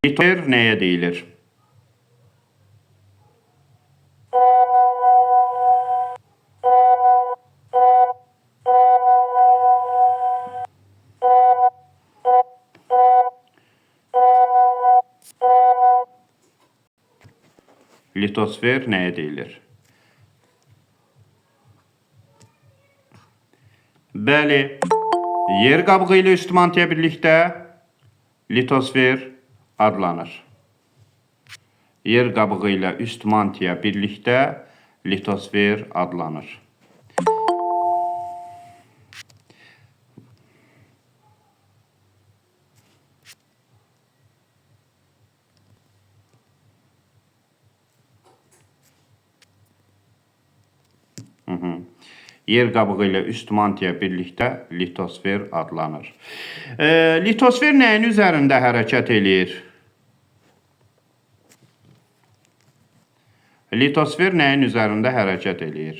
Litosfer nəyə deyilir? Litosfer nəyə deyilir? Bəli, yer qabığı ilə üst mantiya birlikdə litosfer adlanır. Yer qabığı ilə üst mantiya birlikdə litosfer adlanır. Yer qabığı ilə üst mantiya birlikdə litosfer adlanır. Litosfer nəyin üzərində hərəkət eləyir? Litosfer nəyin üzərində hərəkət eləyir?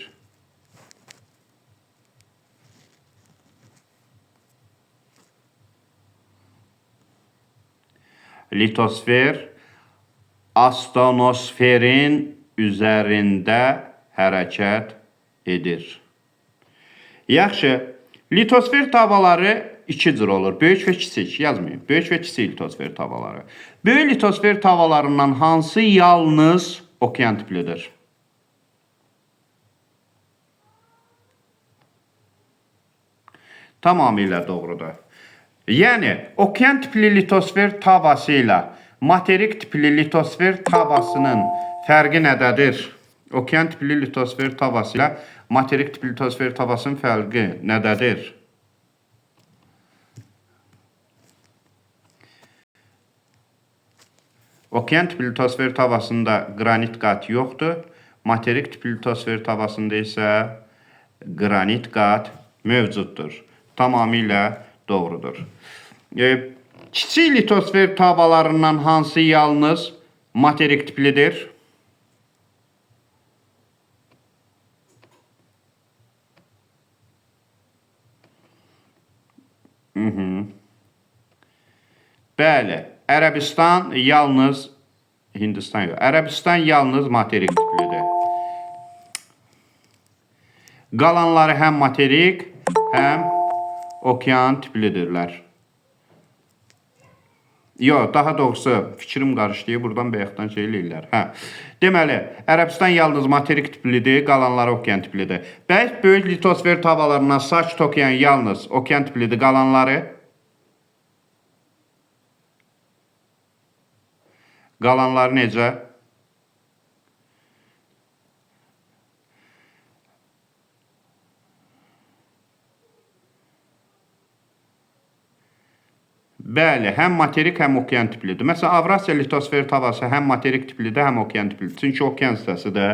Litosfer astenosferin üzərində hərəkət edir. Yaxşı, litosfer tavaları iki cür olur. Böyük və kiçik, yazmayın. Böyük və kiçik litosfer tavaları. Böyük litosfer tavalarından hansı yalnız okean tiplidir? Tamamilə doğrudur. Yəni, okean tipli litosfer tavası ilə materik tipli litosfer tavasının fərqi nədədir? Okean tipli litosfer tavası ilə materik tipli litosfer tavasının fərqi nədədir? Okean tipli litosfer tavasında qranit qat yoxdur. Materik tipli litosfer tavasında isə qranit qat mövcuddur. Tamamilə doğrudur. Kiçik litosfer tavalarından hansı yalnız materik tiplidir? Bəli, Ərəbistan yalnız Hindistan yox. Ərəbistan yalnız materik tiplidir. Qalanları həm materik, həm okean tiplidirlər. Yox, daha doğrusu fikrim qarışdı. Buradan bayaqdan şey eləyirlər. Hə. Deməli, Ərəbistan yalnız materik tiplidir, qalanları okean tiplidir. Bəs böyük litosfer tavalarından Sakit okean yalnız okean tiplidir, qalanları? Qalanları necə? Bəli, həm materik, həm okean tiplidir. Məsələn, Avrasiya litosfer tavası həm materik tiplidir, həm okean tiplidir. Çünki okean hissəsi də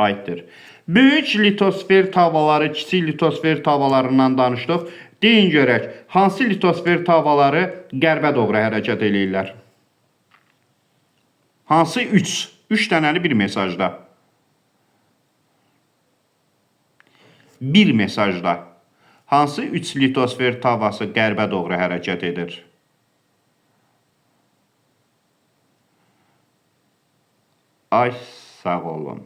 aiddir. Böyük litosfer tavaları, kiçik litosfer tavalarından danışdıq. Deyin görək, hansı litosfer tavaları qərbə doğru hərəkət eləyirlər? Hansı 3? 3 dənəli bir mesajda. Bir mesajda. Hansı 3 litosfer tavası qərbə doğru hərəkət edir? Ay, sağ olun.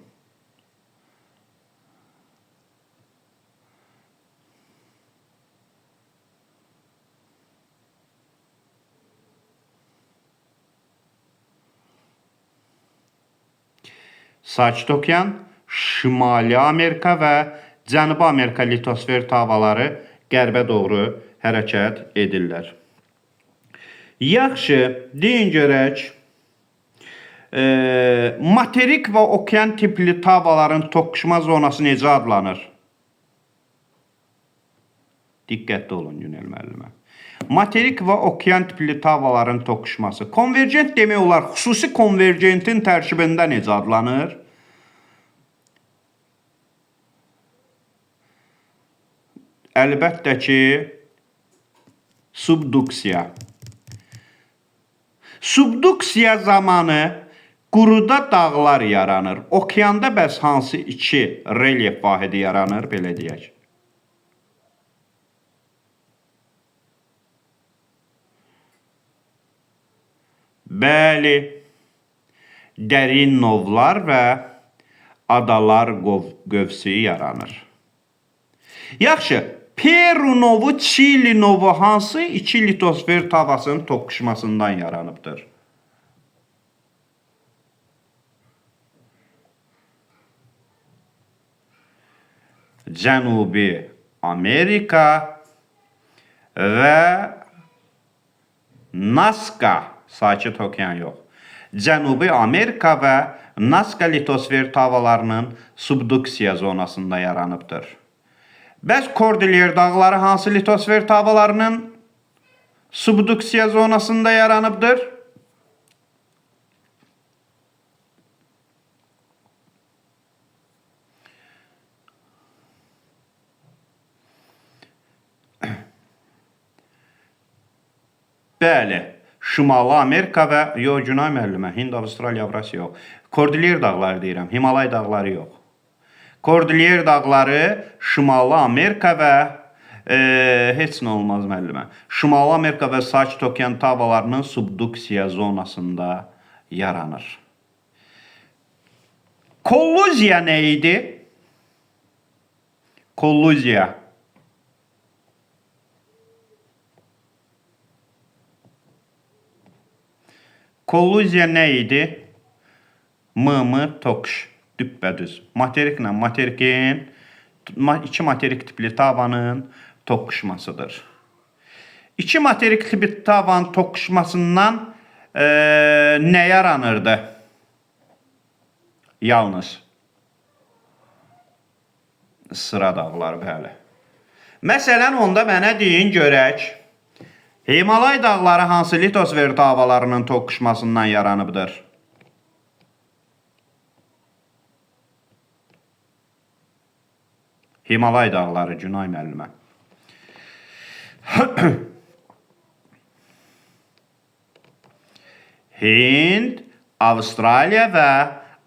Sakit Okean, Şimali Amerika və Cənubi Amerika litosfer tavaları qərbə doğru hərəkət edirlər. Yaxşı, deyin görək. Materik və okean tipli tavalların toqquşma zonası necə adlanır? Diqqətli olun Günel müəllimə. Materik və okean tipli tavalların toqquşması. Konvergent demək olar, xüsusi konvergentin tərkibində necə adlanır? Əlbəttə ki, subduksiya. Subduksiya zamanı quruda dağlar yaranır. Okeanda bəs hansı iki relyef vahidi yaranır, belə deyək. Bəli, dərin novlar və adalar qövsü yaranır. Yaxşı, Peru novu, Çili novu hansı iki litosfer tavasının toqquşmasından yaranıbdır? Cənubi Amerika və Nazca, Sakit okean yox. Cənubi Amerika və Nazca litosfer tavalarının subduksiya zonasında yaranıbdır. Bəs Kordilyer dağları hansı litosfer tavalarının subduksiya zonasında yaranıbdır? Bəli, Şimali Amerika və yox, Günay müəllimə, Hind, Avstraliya, Avrasiya yox. Kordilyer dağları deyirəm, Himalay dağları yox. Kordilyer dağları Şimali Amerika və heç nə olmaz müəllimə. Şimali Amerika və Sakit okean tavalarının subduksiya zonasında yaranır. Kolluziya nə idi? Kolluziya. Kolluziya nə idi? M, tox. Düppədüz. Materiklə materikin, iki materik tipli tavanın toqquşmasıdır. İki materik tipli tavanın toqquşmasından nə yaranırdı? Yalnız sıra dağları, bəli. Məsələn, onda mənə deyin görək. Himalay dağları hansı litosfer tavalarının toqquşmasından yaranıbdır? Himalay dağları, Günay müəllimə. Hind, Avstraliya və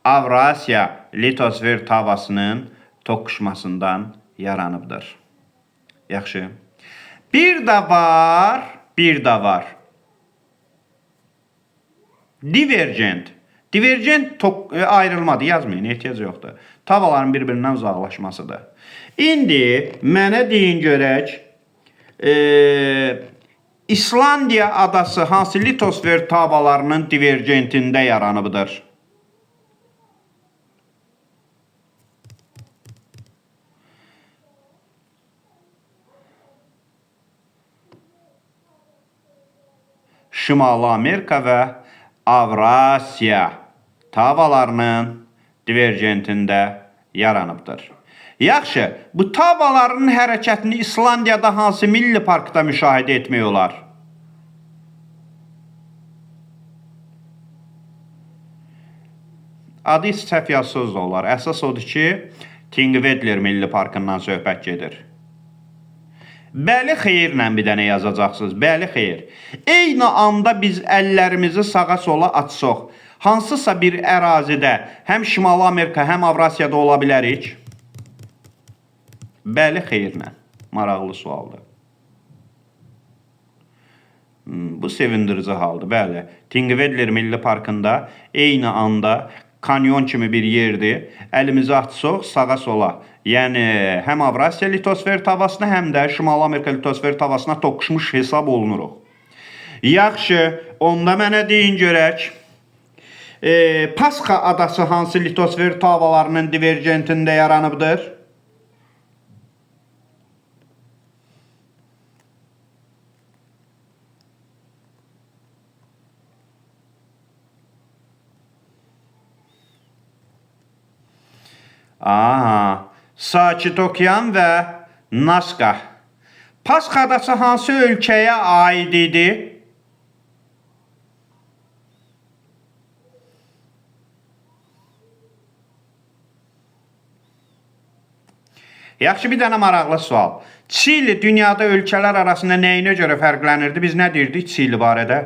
Avrasiya litosfer tavasının toqquşmasından yaranıbdır. Yaxşı. Bir də var, bir də var. Divergent. Divergent ayrılmadır, yazmayın, ehtiyac yoxdur. Tavalların bir-birindən uzaqlaşmasıdır. İndi mənə deyin görək, İslandiya adası hansı litosfer tavalarının divergentində yaranıbdır? Şimali Amerika və Avrasiya tavalarının divergentində yaranıbdır. Yaxşı, bu tavalarının hərəkətini İslandiyada hansı milli parkda müşahidə etmək olar? Adı səhv yazsız da olar. Əsas odur ki, Thingvellir Milli Parkından söhbət gedir. Bəli, xeyirlə bir dənə yazacaqsınız. Bəli, xeyir. Eyni anda biz əllərimizi sağa sola açsaq, hansısa bir ərazidə həm Şimali Amerika, həm Avrasiyada ola bilərik? Bəli, xeyirlə. Maraqlı sualdır. Bu sevindirici haldır. Bəli. Thingvellir Milli Parkında eyni anda kanyon kimi bir yerdir. Əlimizi açsaq sağa sola. Yəni həm Avrasiya litosfer tavasına, həm də Şimali Amerika litosfer tavasına toqquşmuş hesab olunuruq. Yaxşı, onda mənə deyin görək. Pasxa adası hansı litosfer tavalarının divergentində yaranıbdır? Aha, Sakit Okean və Nazca. Pasxa adası hansı ölkəyə aid idi? Yaxşı, bir dənə maraqlı sual. Çili dünyada ölkələr arasında nəyinə görə fərqlənirdi? Biz nə deyirdik Çili barədə?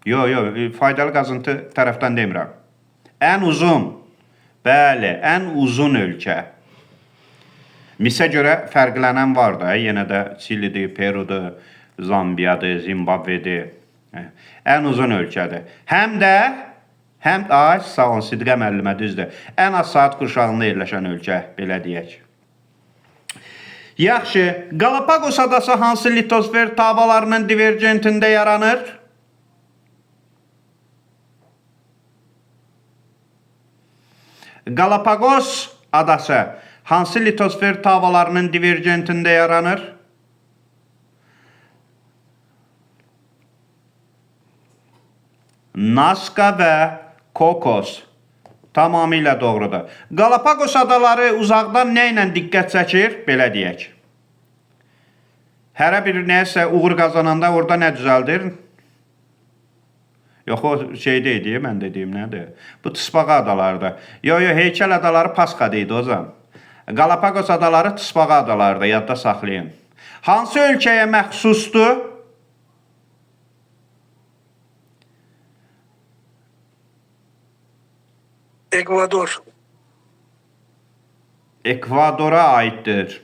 Yox, yox, faydalı qazıntı tərəfdən demirəm. Ən uzun. Bəli, ən uzun ölkə. Misə görə fərqlənən var da, yenə də Çilidir, Perudur, Zambiyadır, Zimbabvedir. Ən uzun ölkədir. Həm də ay, sağ olun Sidqə müəllimə, düzdür. Ən az saat qurşağında yerləşən ölkə, belə deyək. Yaxşı, Galapagos adası hansı litosfer tavalarının divergentində yaranır? Galapagos adası hansı litosfer tavalarının divergentində yaranır? Nazca və Kokos. Tamamilə doğrudur. Galapagos adaları uzaqdan nə ilə diqqət çəkir? Belə deyək. Hərə bir nəsə uğur qazananda orada nə düzəldir? Yox, o şeydə idi, mən dediyim nədir? Bu Tısbağa adalarıdır. Yo, yo, heykəl adaları Pasxada idi Ozan. Galapagos adaları Tısbağa adalarıdır, yadda saxlayın. Hansı ölkəyə məxsusdur? Ekvador. Ekvadora aiddir.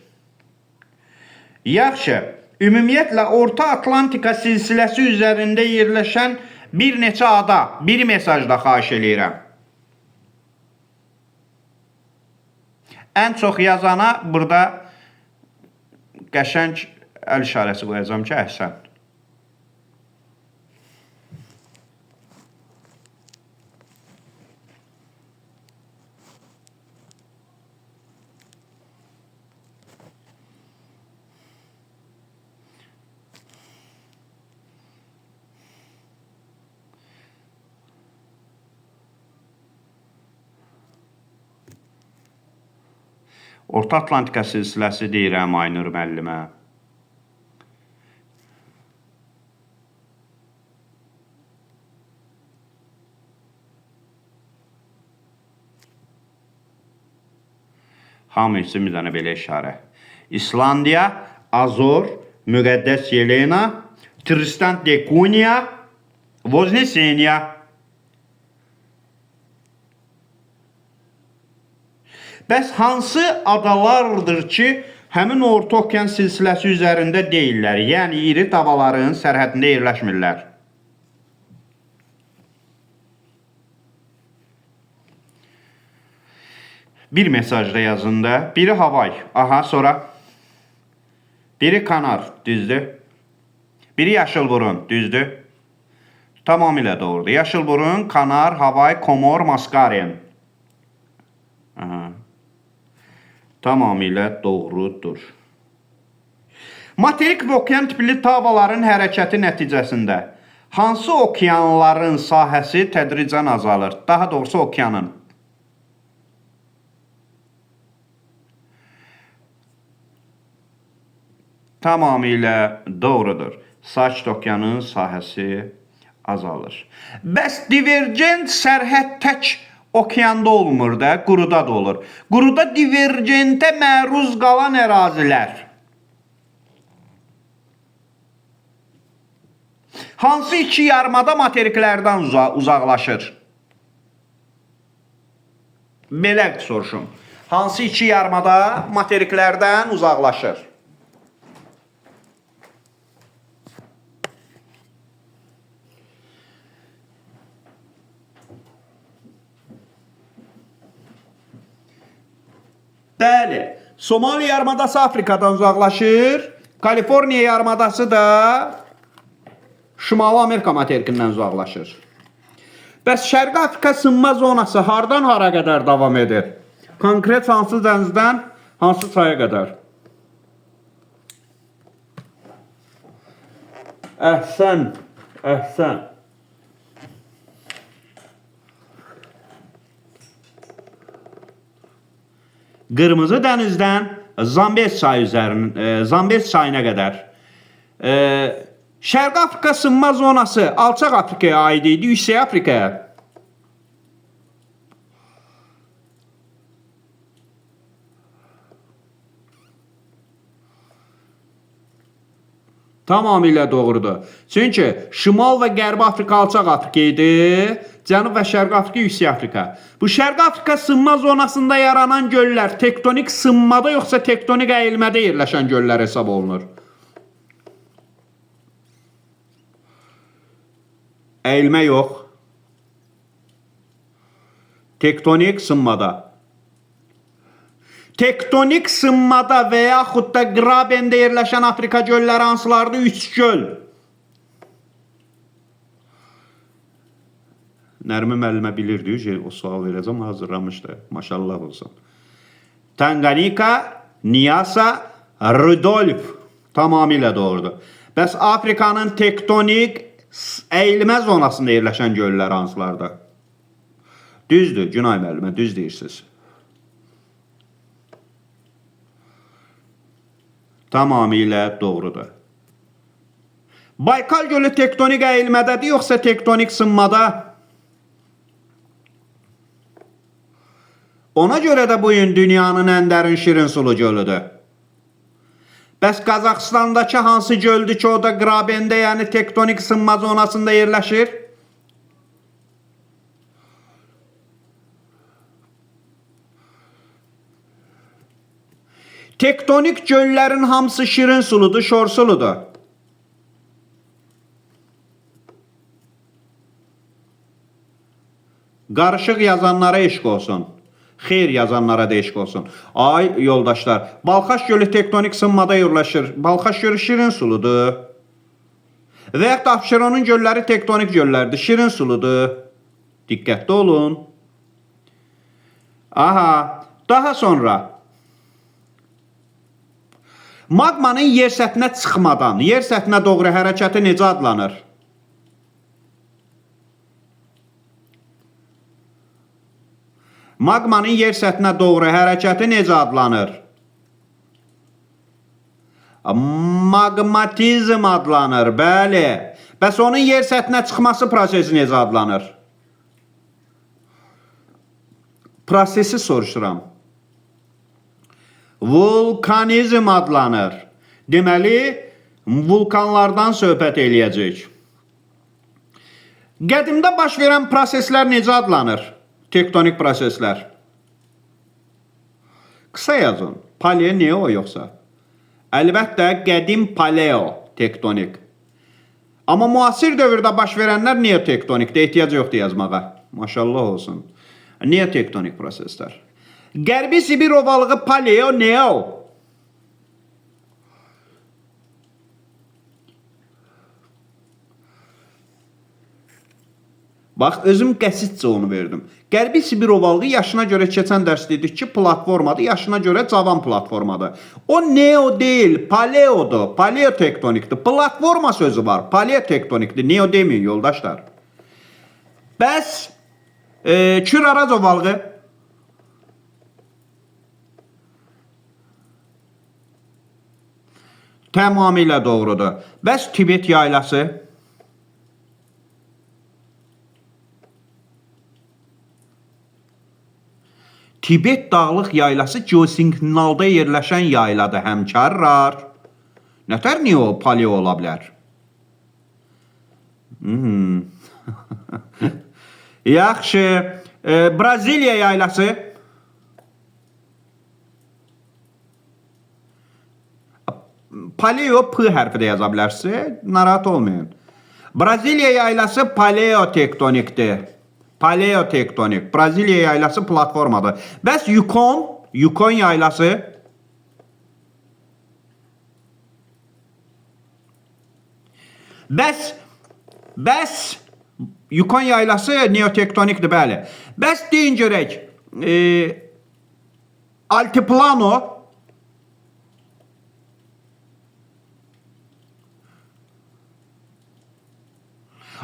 Yaxşı, ümumiyyətlə Orta Atlantika silsiləsi üzərində yerləşən bir neçə ada, bir mesajda xahiş eləyirəm. Ən çox yazana burada qəşəng əl işarəsi qoyacağam ki, əhsən. Orta Atlantika silsiləsi deyirəm Aynur müəllimə. Hamı üçün bir dənə belə işarə. İslandiya, Azor, Müqəddəs Yelena, Tristan de Cunha, Vozneseniya. Bəs hansı adalardır ki, həmin Orta Okean silsiləsi üzərində deyillər? Yəni iri davaların sərhədində yerləşmirlər. Bir mesajda yazın da. Biri Havay. Aha, sonra biri Kanar, düzdür. Biri Yaşılburun, düzdür. Tamamilə doğrudur. Yaşılburun, Kanar, Havay, Komor, Maskaren. Aha. Tamamilə doğrudur. Materik və okean tipli tavaların hərəkəti nəticəsində hansı okeanların sahəsi tədricən azalır? Daha doğrusu okeanın. Tamamilə doğrudur. Sakit okeanın sahəsi azalır. Bəs divergent sərhəd tək okeanda olmur da, quruda da olur. Quruda divergentə məruz qalan ərazilər. Hansı iki yarımada materiklərdən uzaqlaşır? Belə soruşum. Hansı iki yarımada materiklərdən uzaqlaşır? Bəli, Somali yarımadası Afrikadan uzaqlaşır. Kaliforniya yarımadası da Şimali Amerika materikindən uzaqlaşır. Bəs Şərqi Afrika sınma zonası hardan hara qədər davam edir? Konkret hansı dənizdən hansı çaya qədər? Əhsən, əhsən. Qırmızı dənizdən Zambez çayı üzərinə, Zambez çayına qədər. Şərqi Afrika sınma zonası Alçaq Afrikaya aid idi, Yüksək Afrikaya. Tamamilə doğrudur. Çünki Şimal və Qərbi Afrika Alçaq Afrika idi, Cənub və Şərqi Afrika Yüksək Afrika. Bu Şərqi Afrika sınma zonasında yaranan göllər tektonik sınmada yoxsa tektonik əyilmədə yerləşən göllər hesab olunur? Əyilmə yox. Tektonik sınmada. Tektonik sınmada və yaxud da Grabende yerləşən Afrika gölləri hansılardır? 3 göl. Nərmin müəllimə bilirdi, o sual verəcəm, hazırlamışdı. Maşallah olsun. Tanganyika, Nyasa, Rudolf tamamilə doğrudur. Bəs Afrikanın tektonik əyilmə zonasında yerləşən göllər hansılardır? Düzdür, Günay müəllimə, düz deyirsiniz. Tamamilə doğrudur. Baykal gölü tektonik əyilmədədir, yoxsa tektonik sınmada? Ona görə də bu gün dünyanın ən dərin şirin sulu gölüdür. Bəs Qazaxıstandakı hansı göldür ki, o da Grabende, yəni tektonik sınma zonasında yerləşir? Tektonik göllərin hamısı şirin suludur, şor suludur. Qarışıq yazanlara eşq olsun. Xeyr yazanlara da eşq olsun. Ay yoldaşlar, Balxaş gölü tektonik sınmada yerləşir. Balxaş gölü şirin suludur. Və yaxud da Abşeronun gölləri tektonik göllərdir, şirin suludur. Diqqətli olun. Aha, daha sonra magmanın yer səthinə çıxmadan, yer səthinə doğru hərəkəti necə adlanır? Magmanın yer səthinə doğru hərəkəti necə adlanır? Magmatizm adlanır, bəli. Bəs onun yer səthinə çıxması prosesi necə adlanır? Prosesi soruşuram. Vulkanizm adlanır. Deməli, vulkanlardan söhbət eləyəcəyik. Qədimdə baş verən proseslər necə adlanır? Tektonik proseslər. Qısa yazın. Paleo neo yoxsa? Əlbəttə, qədim paleo tektonik. Amma müasir dövrdə baş verənlər neotektonikdə ehtiyac yoxdur yazmağa. Maşallah olsun. Neotektonik proseslər. Qərbi Sibir ovalığı paleo neo. Bax, özüm qəsidcə onu verdim. Qərbi Sibir ovalığı yaşına görə keçən dərs dedik ki, platformadır, yaşına görə cavan platformadır. O neo deyil, paleodur, paleotektonikdir. Platforma sözü var, paleotektonikdir, neo deməyin yoldaşlar. Bəs, Kür-Araz ovalığı tamamilə doğrudur. Bəs Tibet yaylası? Tibet dağlıq yaylası geosinklinalda yerləşən yayladır həmkarlar. Nətər neo paleo ola bilər? Yaxşı. Braziliya yaylası. Paleo P hərfi də yaza bilərsiniz. Narahat olmayın. Braziliya yaylası paleotektonikdir. Paleotektonik. Braziliya yaylası platformadır. Bəs Yukon yaylası Bəs Yukon yaylası neotektonikdir, bəli. Bəs deyin görək, Altiplano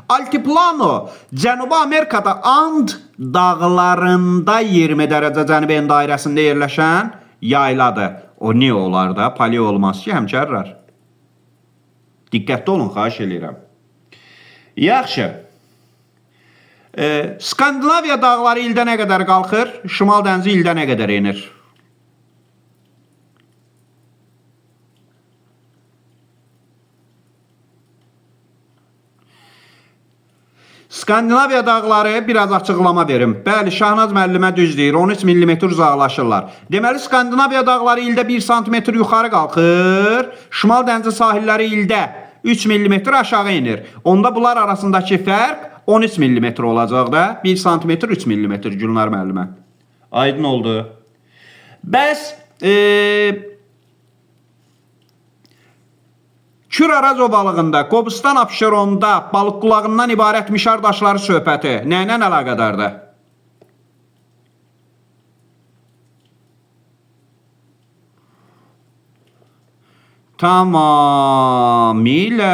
Altiplano Cənubi Amerikada And dağlarında 20 dərəcə cənubi en dairəsində yerləşən yayladır. O niyə olar da? Paleo olmaz ki, həmkarlar. Diqqətli olun, xahiş eləyirəm. Yaxşı. Skandinaviya dağları ildə nə qədər qalxır? Şimal dənizi ildə nə qədər enir? Skandinaviya dağları biraz açıqlama verim. Bəli, Şahnaz müəllimə düz deyir. 13 mm uzaqlaşırlar. Deməli, Skandinaviya dağları ildə 1 sm yuxarı qalxır. Şimal dənizi sahilləri ildə 3 mm aşağı enir. Onda bunlar arasındakı fərq 13 millimetr olacaq da. 1 santimetr 3 millimetr Gülnar müəllimə. Aydın oldu. Bəs Kür Araz ovalığında, Qobustan Abşeronda balıq qulağından ibarət mişar daşları söhbəti nə ilə əlaqədardır? Tamamilə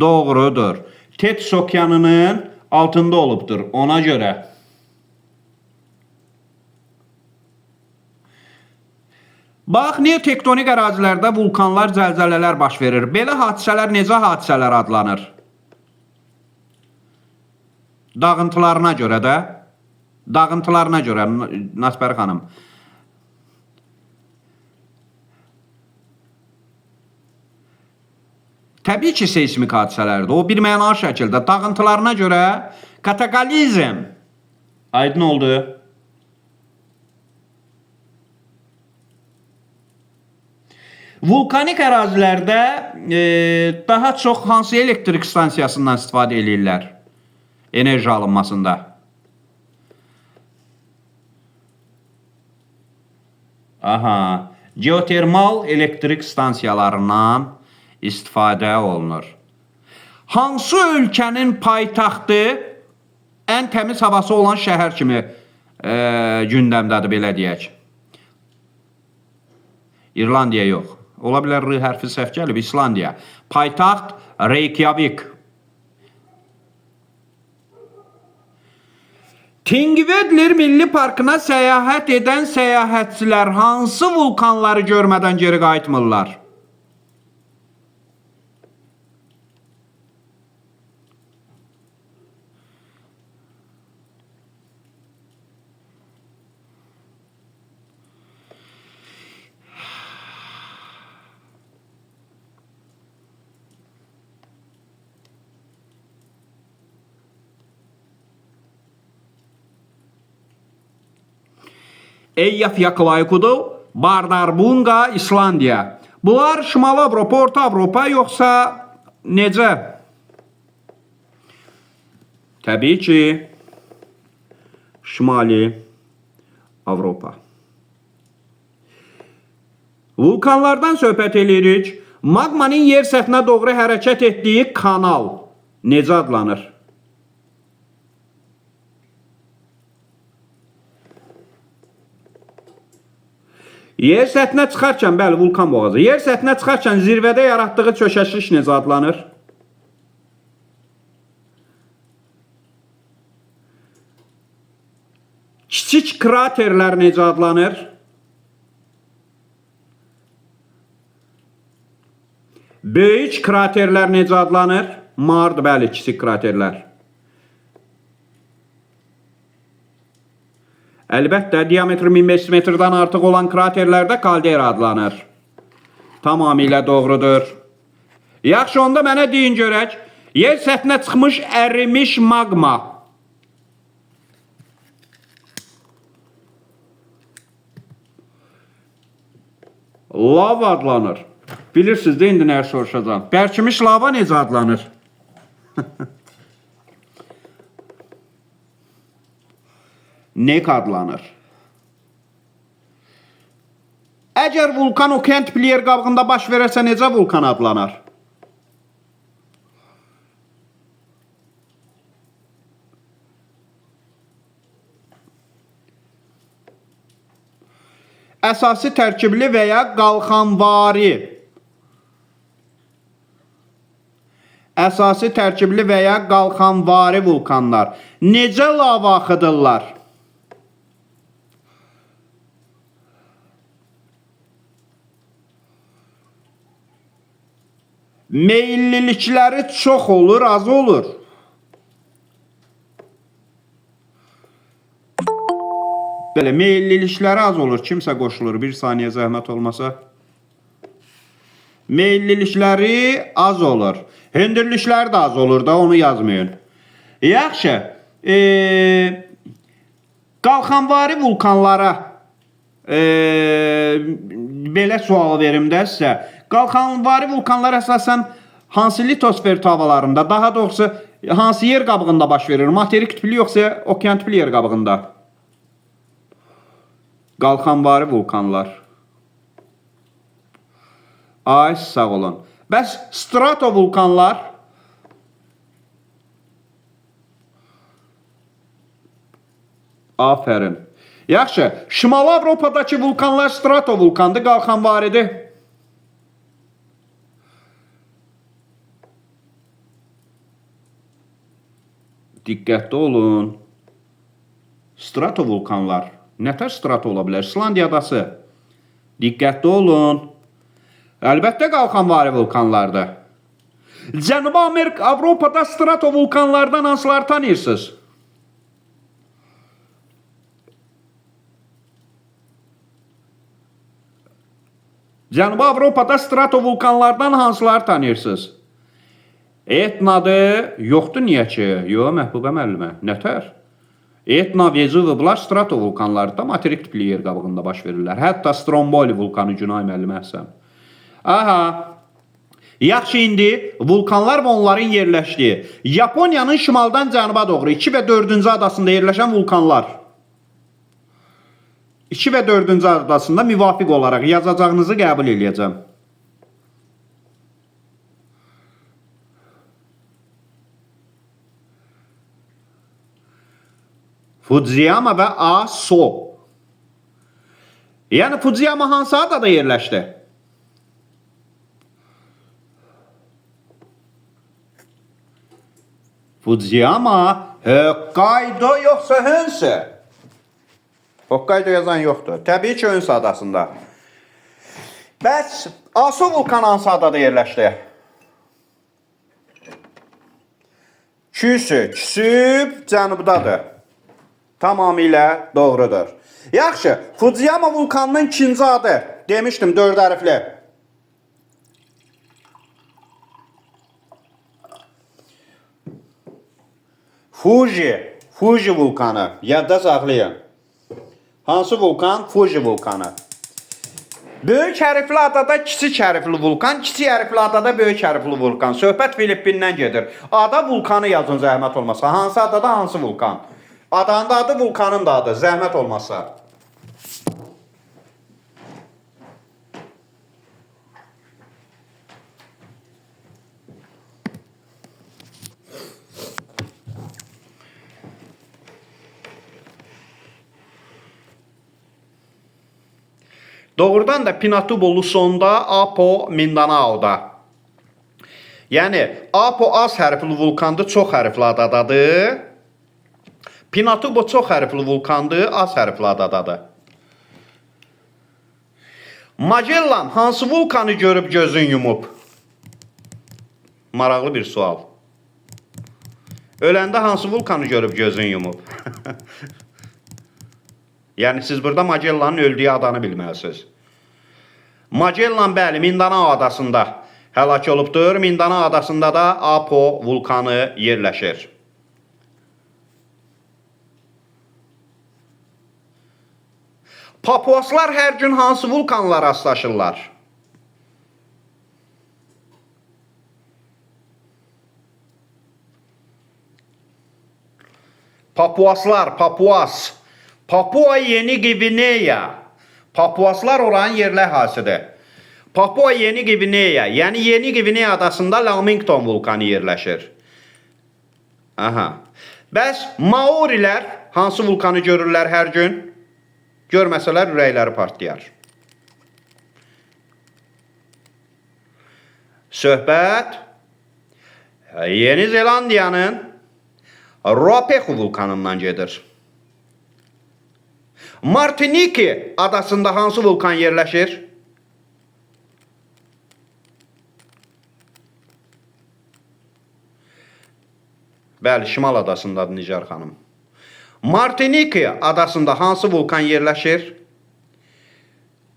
doğrudur. Tetis okeanının altında olubdur. Ona görə. Bax, niyə tektonik ərazilərdə vulkanlar, zəlzələlər baş verir? Belə hadisələr necə hadisələr adlanır? Dağıntılarına görə də. Dağıntılarına görə, Nasbər xanım. Təbii ki, seysmik hadisələrdir. O bir mənalı şəkildə dağıntılarına görə katakalizm. Aydın oldu. Vulkanik ərazilərdə daha çox hansı elektrik stansiyasından istifadə eləyirlər? Enerji alınmasında. Aha, geotermal elektrik stansiyalarından istifadə olunur. Hansı ölkənin paytaxtı ən təmiz havası olan şəhər kimi gündəmdədir, belə deyək? İrlandiya yox. Ola bilər R hərfi səhv gəlib. İslandiya. Paytaxt Reykjavik. Tingvellir Milli Parkına səyahət edən səyahətçilər hansı vulkanları görmədən geri qayıtmırlar? Eyjafjallajökull, Bardarbunga, İslandiya. Bunlar Şimali Avropa, Orta Avropa yoxsa necə? Təbii ki, Şimali Avropa. Vulkanlardan söhbət eləyirik. Magmanın yer səthinə doğru hərəkət etdiyi kanal necə adlanır? Yer səthinə çıxarkən, bəli, vulkan boğazı. Yer səthinə çıxarkən zirvədə yaratdığı çökəşlik necə adlanır? Kiçik kraterlər necə adlanır? Böyük kraterlər necə adlanır? Mard, bəli, kiçik kraterlər. Əlbəttə, diametri 1500 metrdən artıq olan kraterlərdə kaldera adlanır. Tamamilə doğrudur. Yaxşı, onda mənə deyin görək. Yer səthinə çıxmış ərimiş maqma. Lava adlanır. Bilirsiniz də indi nəyə soruşacağam. Bərkimiş lava necə adlanır? Nek adlanır. Əgər vulkan okean tipli yer qabığında baş verərsə necə vulkan adlanar? Əsasi tərkibli və ya qalxanvari. Əsasi tərkibli və ya qalxanvari vulkanlar. Necə lava axıdırlar? Meyillilikləri çox olur, az olur. Belə meyillilikləri az olur. Kimsə qoşulur. Bir saniyə zəhmət olmasa. Meyillilikləri az olur. Hündürlükləri də az olur da, onu yazmayın. Yaxşı. Qalxanvari vulkanlara belə sual verim də sizə. Qalxanvari vulkanlar əsasən hansı litosfer tavalarında, daha doğrusu hansı yer qabığında baş verir? Materik tipli yoxsa okean tipli yer qabığında? Qalxanvari vulkanlar. Ay, sağ olun. Bəs stratovulkanlar? Afərin. Yaxşı, Şimali Avropadakı vulkanlar stratovulkandır, qalxanvaridir. Diqqətli olun. Stratovulkanlar. Nətər strato ola bilər? İslandiya adası. Diqqətli olun. Əlbəttə qalxanvari vulkanlardır. Cənubi Amerika, Avropada stratovulkanlardan hansıları tanıyırsınız? Cənubi Avropada stratovulkanlardan hansıları tanıyırsınız? Etnadır. Yoxdur niyə ki? Yox, Məhbubə müəllimə. Nətər? Etna, Vezuvi bunlar stratovulkanlardır da materik tipli yer qabığında baş verirlər. Hətta Stromboli vulkanı Günay müəllimə əhsən. Aha. Yaxşı indi vulkanlar və onların yerləşdiyi. Yaponiyanın şimaldan cənuba doğru 2 və 4-cü adasında yerləşən vulkanlar. 2 və 4-cü adasında müvafiq olaraq yazacağınızı qəbul eləyəcəm. Fujiyama və Aso. Yəni Fujiyama hansı adada yerləşdi? Fujiyama Hokkaido yoxsa Honshu? Hokkaido yazan yoxdur. Təbii ki, Honshu adasında. Bəs Aso vulkanı hansı adada yerləşdi? Küsü, Küsüb cənubdadır. Tamamilə doğrudur. Yaxşı, Fujiyama vulkanının ikinci adı. Demişdim, 4 hərfli. Fuji, Fuji vulkanı. Yadda saxlayın. Hansı vulkan? Fuji vulkanı. Böyük hərfli adada kiçik hərfli vulkan, kiçik hərfli adada böyük hərfli vulkan. Söhbət Filippindən gedir. Ada vulkanı yazın zəhmət olmasa. Hansı adada hansı vulkan? Adanın da adı, vulkanın da adı. Zəhmət olmasa. Doğrudan da Pinatubo Lusonda, Apo Mindanao'da. Yəni Apo az hərfli vulkandır, çox hərfli adadadır. Pinatubo çox hərfli vulkandır, az hərfli adadadır. Magellan hansı vulkanı görüb gözün yumub? Maraqlı bir sual. Öləndə hansı vulkanı görüb gözün yumub? Yəni siz burada Magellanın öldüyü adanı bilməlisiniz. Magellan bəli Mindanao adasında həlak olubdur. Mindanao adasında da Apo vulkanı yerləşir. Papuaslar hər gün hansı vulkanlara rastlaşırlar? Papuaslar, Papuas. Papua Yeni Gvineya. Papuaslar oranın yerli əhalisidir. Papua Yeni Gvineya, yəni Yeni Gvineya adasında Lamington vulkanı yerləşir. Aha. Bəs Maorilər hansı vulkanı görürlər hər gün? Görməsələr ürəkləri partlayar. Söhbət Yeni Zelandiyanın Ruapehu vulkanından gedir. Martiniki adasında hansı vulkan yerləşir? Bəli, Şimal adasındadır Nigar xanım. Martiniki adasında hansı vulkan yerləşir?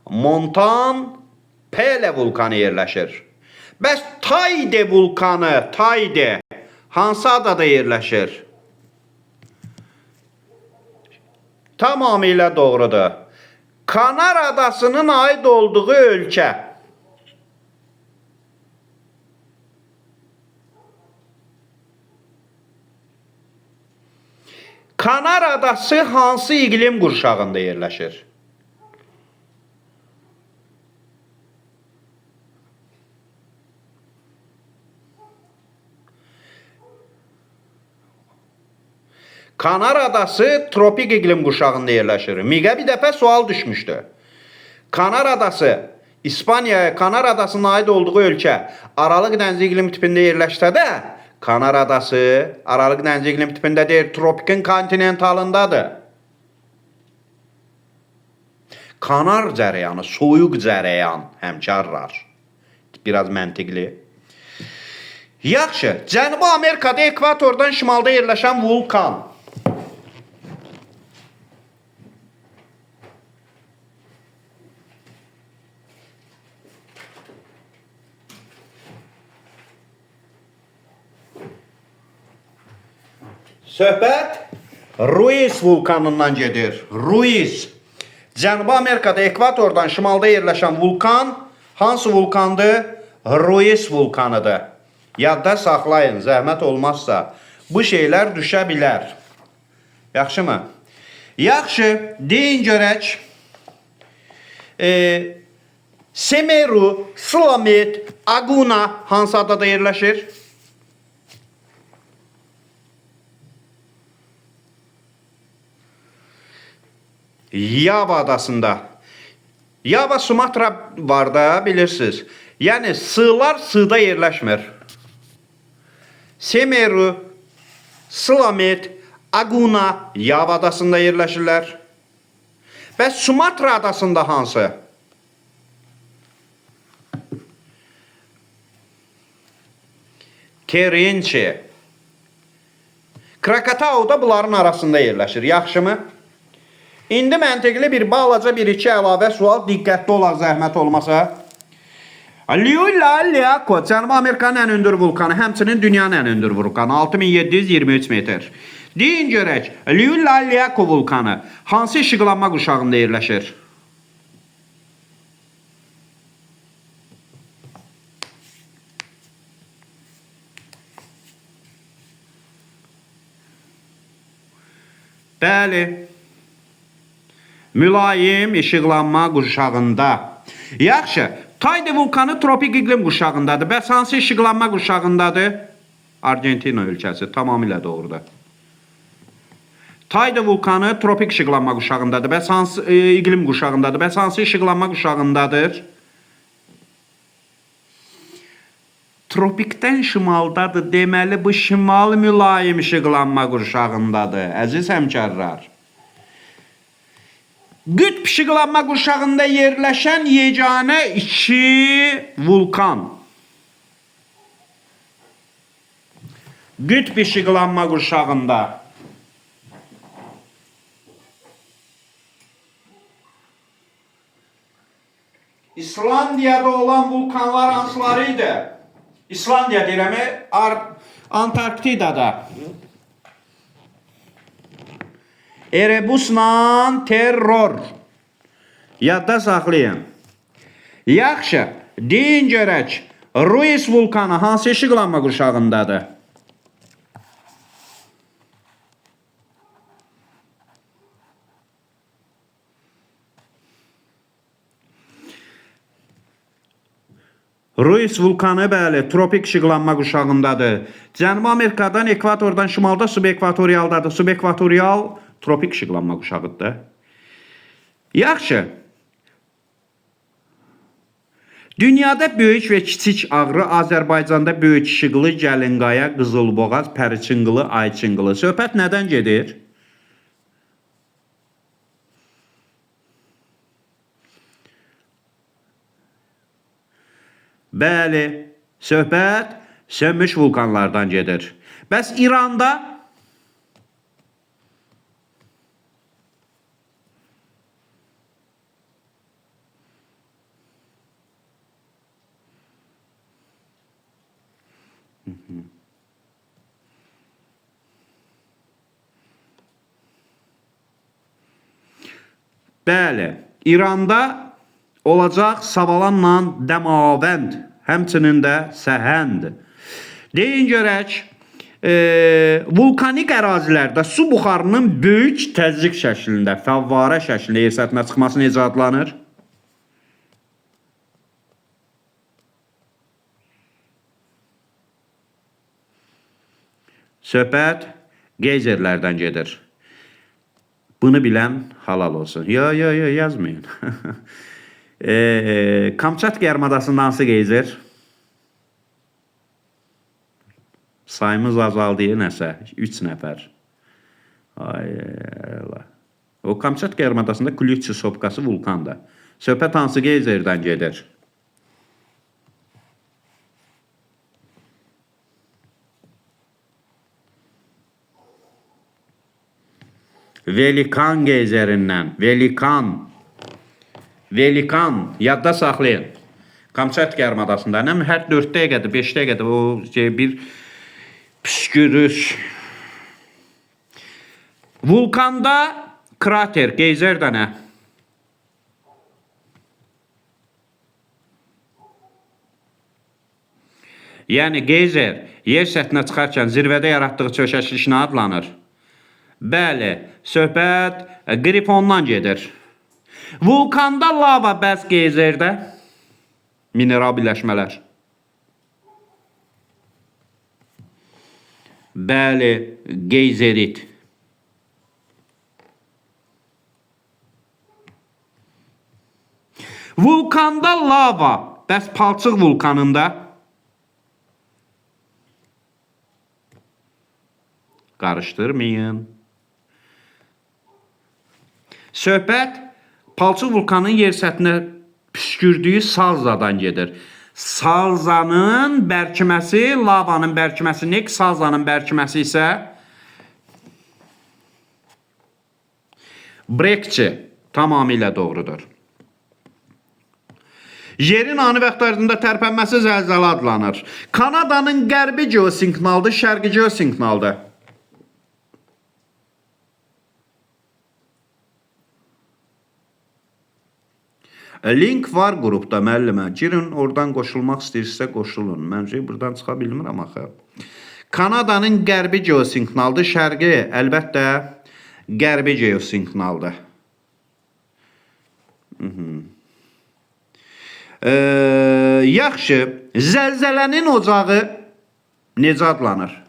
Montan Pele vulkanı yerləşir. Bəs Tayde vulkanı, Tayde hansı adada yerləşir? Tamamilə doğrudur. Kanar adasının aid olduğu ölkə. Kanar adası hansı iqlim qurşağında yerləşir? Kanar adası tropik iqlim qurşağında yerləşir. Miqə bir dəfə sual düşmüşdü. Kanar adası İspaniyaya, Kanar adasının aid olduğu ölkə Aralıq dənizi iqlim tipində yerləşsə də, Kanar adası Aralıq dənizi iqlim tipində deyil, tropikin kontinentalındadır. Kanar cərəyanı, soyuq cərəyan həmkarlar. Biraz məntiqli. Yaxşı, Cənubi Amerikada ekvatordan şimalda yerləşən vulkan. Söhbət Ruiz vulkanından gedir. Ruiz. Cənubi Amerikada ekvatordan şimalda yerləşən vulkan hansı vulkandır? Ruiz vulkanıdır. Yadda saxlayın, zəhmət olmazsa. Bu şeylər düşə bilər. Yaxşımı? Yaxşı, deyin görək. Semeru, Slamet, Aguna hansı adada yerləşir? Yava adasında. Yava, Sumatra var da bilirsiniz. Yəni sığlar sığda yerləşmir. Semeru, Slamet, Aguna Yava adasında yerləşirlər. Bəs Sumatra adasında hansı? Kerinci. Krakatau da bunların arasında yerləşir. Yaxşımı? İndi məntiqli bir balaca bir iki əlavə sual, diqqətli olaq zəhmət olmasa. Llullallako, Cənubi Amerikanın ən hündür vulkanı, həmçinin dünyanın ən hündür vulkanı, 6723 metr. Deyin görək, Llullallako vulkanı hansı işıqlanma quşağında yerləşir? Bəli. Mülayim işıqlanma qurşağında. Yaxşı, Tayde vulkanı tropik iqlim qurşağındadır. Bəs hansı işıqlanma qurşağındadır? Argentina ölkəsi, tamamilə doğrudur. Tayde vulkanı tropik işıqlanma qurşağındadır. Bəs hansı iqlim qurşağındadır? Bəs hansı işıqlanma qurşağındadır? Tropikdən şimaldadır. Deməli, bu şimal mülayim işıqlanma qurşağındadır. Əziz həmkarlar. Qütb işıqlanma qurşağında yerləşən yeganə iki vulkan. Qütb işıqlanma qurşağında. İslandiyada olan vulkanlar hansıları idi? İslandiya deyirəm, Antarktidada. Erebusla terror. Yadda saxlayın. Yaxşı, deyin görək, Ruiz vulkanı hansı işıqlanma qurşağındadır? Ruiz vulkanı, bəli, tropik işıqlanma qurşağındadır. Cənubi Amerikadan, ekvatordan şimalda subekvatorialdadır. Subekvatorial tropik işıqlanma qurşağıdır. Yaxşı. Dünyada böyük və kiçik Ağrı, Azərbaycanda böyük İşıqlı, Gəlinqaya, Qızılboğaz, Pəriçınqılı, Ayçınqılı. Söhbət nədən gedir? Bəli, söhbət sönmüş vulkanlardan gedir. Bəs İranda? Bəli, İranda olacaq Savalanla Dəmavənd, həmçinin də Səhənd. Deyin görək, Vulkanik ərazilərdə su buxarının böyük təzyiq şəklində, fəvvarə şəklində yer səthinə çıxması necə adlanır? Söhbət geyzerlərdən gedir. Bunu bilən halal olsun. Yo, yo, yo, yazmayın. Kamçatka yarımadasında hansı geyzer? Sayımız azaldı nəsə. 3 nəfər. Ay Allah. O Kamçatka yarımadasında Klüçü sopkası vulkandır. Söhbət hansı geyzerdən gedir? Velikan geyzerindən. Velikan. Velikan. Yadda saxlayın. Kamçatka yarımadasında. Nə hər 4 dəqiqədir, 5 dəqiqədir o şey, bir püskürür. Vulkanda krater, geyzer də nə? Yəni geyzer yer səthinə çıxarkən zirvədə yaratdığı çökəklik nə adlanır? Bəli, söhbət qrifondan gedir. Vulkanda lava bəs geyzerdə mineral birləşmələr. Bəli, geyzerit. Vulkanda lava, bəs palçıq vulkanında? Qarışdırmayın. Söhbət palçıq vulkanının yer səthinə püskürdüyü salzadan gedir. Salzanın bərkiməsi, lavanın bərkiməsi nek, salzanın bərkiməsi isə brekçi tamamilə doğrudur. Yerin ani vaxt ərzində tərpənməsi zəlzələ adlanır. Kanadanın qərbi geosinknaldır, şərqi geosinknaldır. Link var qrupda müəllimə. Girin, oradan qoşulmaq istəyirsinizsə qoşulun. Mən şey buradan çıxa bilmirəm axı. Kanadanın qərbi geosinknaldır, şərqi əlbəttə qərbi geosinknaldır. Yaxşı, zəlzələnin ocağı necə adlanır?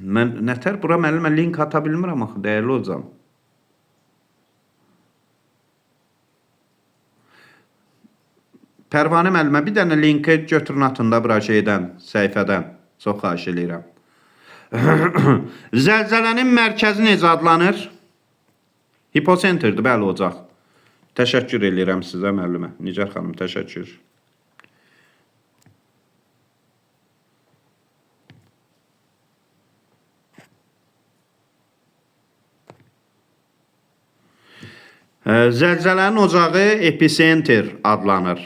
Mən nətər bura müəllimə link ata bilmirəm axı, dəyərli hocam. Pərvanə müəllimə bir dənə linki götürün atın da bura şeydən, səhifədən. Çox xahiş eləyirəm. Zəlzələnin mərkəzi necə adlanır? Hiposentrdir, bəli ocaq. Təşəkkür eləyirəm sizə müəllimə. Nigar xanım, təşəkkür. Zəlzələnin ocağı episentr adlanır.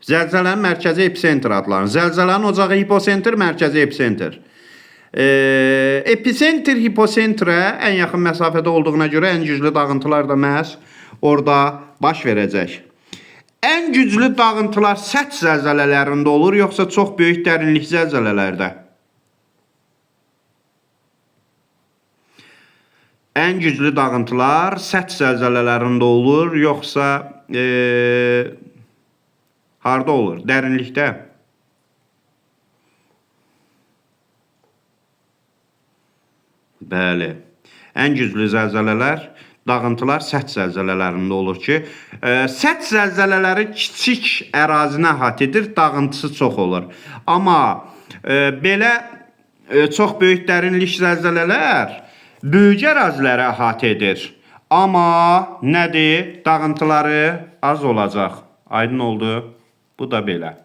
Zəlzələnin mərkəzi episentr adlanır. Zəlzələnin ocağı hiposentr, mərkəzi episentr. Episentr hiposentrə ən yaxın məsafədə olduğuna görə ən güclü dağıntılar da məhz orada baş verəcək. Ən güclü dağıntılar səth zəlzələlərində olur, yoxsa çox böyük dərinlik zəlzələlərdə? Ən güclü dağıntılar səth zəlzələlərində olur, yoxsa harda olur? Dərinlikdə. Bəli. Ən güclü zəlzələlər, dağıntılar səth zəlzələlərində olur ki, səth zəlzələləri kiçik ərazini əhatə edir, dağıntısı çox olur. Amma belə çox böyük dərinlik zəlzələlər böyük əraziləri əhatə edir. Amma nədir? Dağıntıları az olacaq. Aydın oldu? Bu da belə.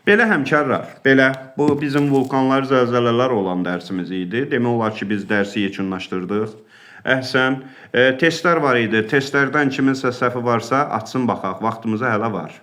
Belə həmkarlar, belə bu bizim vulkanlar, zəlzələlər olan dərsimiz idi. Demək olar ki, biz dərsi yekunlaşdırdıq. Əhsən, testlər var idi. Testlərdən kiminsə səhvi varsa açsın baxaq. Vaxtımıza hələ var.